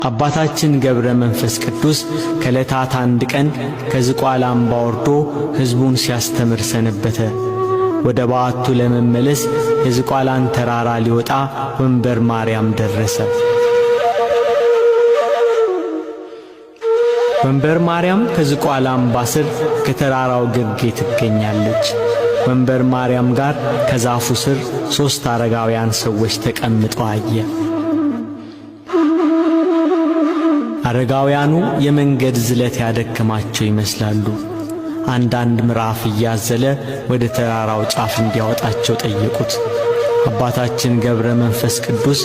አባታችን ገብረ መንፈስ ቅዱስ ከዕለታት አንድ ቀን ከዝቋላ አምባ ወርዶ ሕዝቡን ሲያስተምር ሰነበተ። ወደ በዓቱ ለመመለስ የዝቋላን ተራራ ሊወጣ ወንበር ማርያም ደረሰ። ወንበር ማርያም ከዝቋላ አምባ ስር ከተራራው ግርጌ ትገኛለች። ወንበር ማርያም ጋር ከዛፉ ስር 3 አረጋውያን ሰዎች ተቀምጠው አየ። አረጋውያኑ የመንገድ ዝለት ያደከማቸው ይመስላሉ። አንዳንድ ምዕራፍ እያዘለ ወደ ተራራው ጫፍ እንዲያወጣቸው ጠየቁት። አባታችን ገብረ መንፈስ ቅዱስ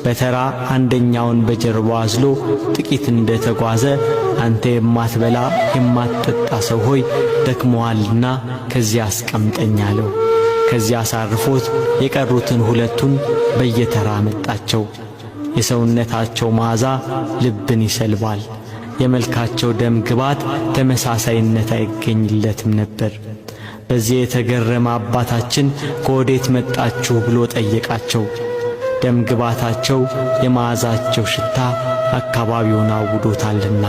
በተራ አንደኛውን በጀርባው አዝሎ ጥቂት እንደተጓዘ አንተ የማትበላ የማትጠጣ ሰው ሆይ ደክሞሃልና ከዚያ አስቀምጠኝ አለው። ከዚያ አሳርፎት የቀሩትን 2ቱን በየተራ አመጣቸው። የሰውነታቸው መዓዛ ልብን ይሰልባል። የመልካቸው ደም ግባት ተመሳሳይነት አይገኝለትም ነበር። በዚህ የተገረመ አባታችን ከወዴት መጣችሁ ብሎ ጠየቃቸው። ደም ግባታቸው የመዓዛቸው ሽታ አካባቢውን አውዶታልና።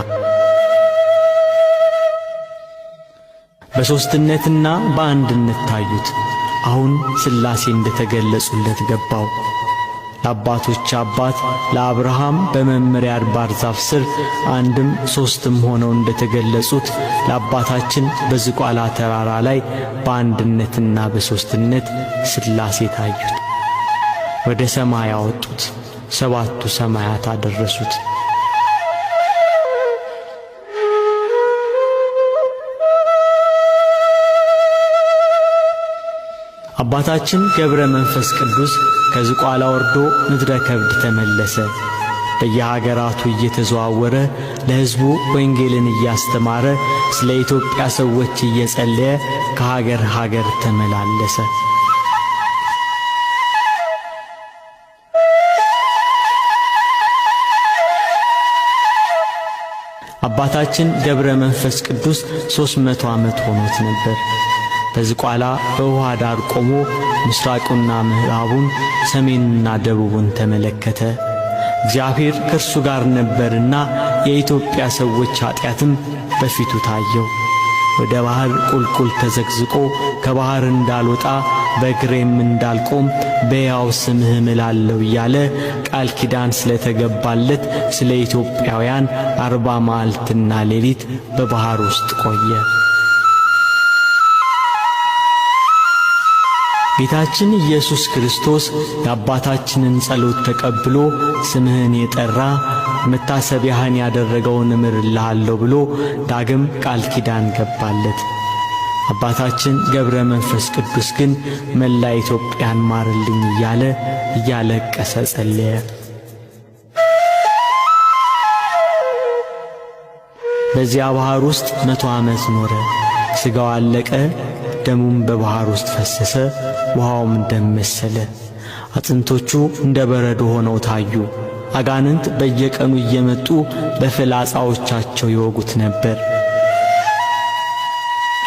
በሦስትነትና በአንድነት ታዩት። አሁን ሥላሴ እንደተገለጹለት ገባው። ለአባቶች አባት ለአብርሃም በመምሬ አድባር ዛፍ ስር አንድም ሦስትም ሆነው እንደተገለጹት ለአባታችን በዝቋላ ተራራ ላይ በአንድነትና በሦስትነት ሥላሴ ታዩት። ወደ ሰማይ አወጡት፣ 7ቱ ሰማያት አደረሱት። አባታችን ገብረ መንፈስ ቅዱስ ከዝቋላ ወርዶ ምድረ ከብድ ተመለሰ። በየሀገራቱ እየተዘዋወረ ለሕዝቡ ወንጌልን እያስተማረ ስለ ኢትዮጵያ ሰዎች እየጸለየ ከሀገር ሀገር ተመላለሰ። አባታችን ገብረ መንፈስ ቅዱስ 300 ዓመት ሆኖት ነበር። በዝቋላ በውሃ ዳር ቆሞ ምስራቁና ምዕራቡን ሰሜንና ደቡቡን ተመለከተ። እግዚአብሔር ከእርሱ ጋር ነበርና የኢትዮጵያ ሰዎች ኃጢአትም በፊቱ ታየው። ወደ ባህር ቁልቁል ተዘግዝቆ ከባህር እንዳልወጣ በእግሬም እንዳልቆም በሕያው ስምህ እምላለሁ እያለ ቃል ኪዳን ስለተገባለት ስለ ኢትዮጵያውያን 40 መዓልትና ሌሊት በባህር ውስጥ ቆየ። ጌታችን ኢየሱስ ክርስቶስ የአባታችንን ጸሎት ተቀብሎ ስምህን የጠራ መታሰቢያህን ያደረገውን እምርልሃለሁ ብሎ ዳግም ቃል ኪዳን ገባለት። አባታችን ገብረ መንፈስ ቅዱስ ግን መላ ኢትዮጵያን ማርልኝ እያለ እያለቀሰ ጸለየ። በዚያ ባህር ውስጥ 100 ዓመት ኖረ። ሥጋው አለቀ፣ ደሙም በባህር ውስጥ ፈሰሰ፣ ውሃውም ደም መሰለ። አጥንቶቹ እንደ በረዶ ሆነው ታዩ። አጋንንት በየቀኑ እየመጡ በፍላጻዎቻቸው ይወጉት ነበር።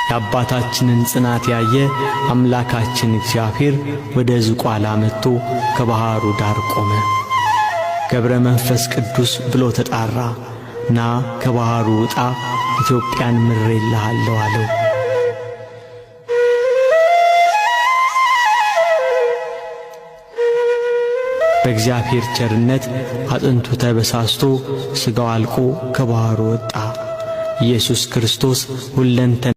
የአባታችንን ጽናት ያየ አምላካችን እግዚአብሔር ወደ ዝቋላ መጥቶ ከባህሩ ዳር ቆመ። ገብረ መንፈስ ቅዱስ ብሎ ተጣራ። ና ከባህሩ ውጣ፣ ኢትዮጵያን ምሬልሃለሁ አለው። በእግዚአብሔር ቸርነት አጥንቱ ተበሳስቶ ሥጋው አልቆ ከባህሩ ወጣ። ኢየሱስ ክርስቶስ ሁለንተና